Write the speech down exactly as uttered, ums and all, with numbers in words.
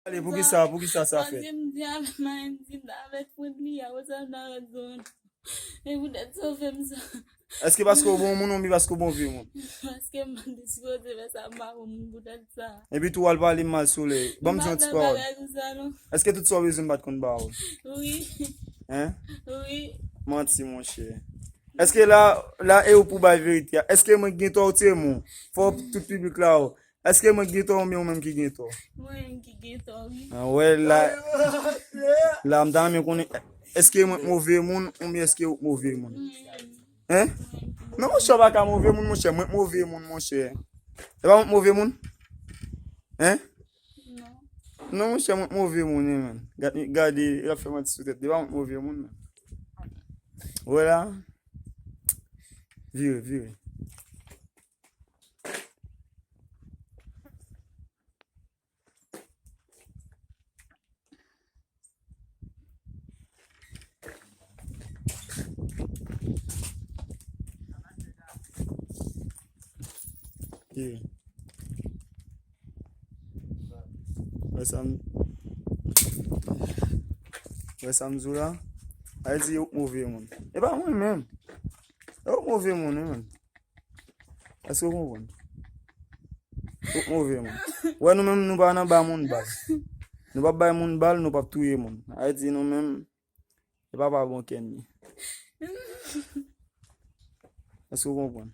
Ale, poukisa, poukisa sa fèt? Paske m di avè m, m di m ta avèk Friendly a, konsa m ta rezon. E poutèt sove m sa. Èske paske w bon moun oubyen paske w move moun? Paske m pa t sipoze fè sa, m pa bon moun poutèt sa. Epi tou w al pale m mal sou li. Ban m di yon ti pawòl. M pa fè bagay konsa non. Èske tout sa w bezwen m pa t konn ba w? Wi. Hein? Wi. Manti, monchè. Èske la, la e ou pou bay verite a? Èske mwen gen tò ou te moun? Fò tout piblik la ou. Èske mwen gen tò oubyen ou menm ki gen tò? Mwen menm ki gen tò, wi. Ah, wè, la, la, m ta renmen konnen, èske mwen move moun oubyen èske ou move moun? Mwen menm. Hein? Mwen menm ki Non, monchè, ou pa ka move moun, monchè. Mwen move moun, monchè. E pa mwen move moun? Hein? Non. Non, monchè, mwen move moun, wi, man. Gade, gade, l ap fè manti sou tèt. E pa mwen move moun, man. Wè la. Vire, vire. Ki? Wè sa m, wè sa m di w la? A di ou move moun. E pa mwen menm. E ou move moun, wi, man. Èske w konprann? Ou move moun. Wè, nou menm, nou pa nan ba moun bal. Nou p ap bay moun bal, nou p ap touye moun. Ayiti, nou menm, e pa pa bon kè n ye. Èske w konprann?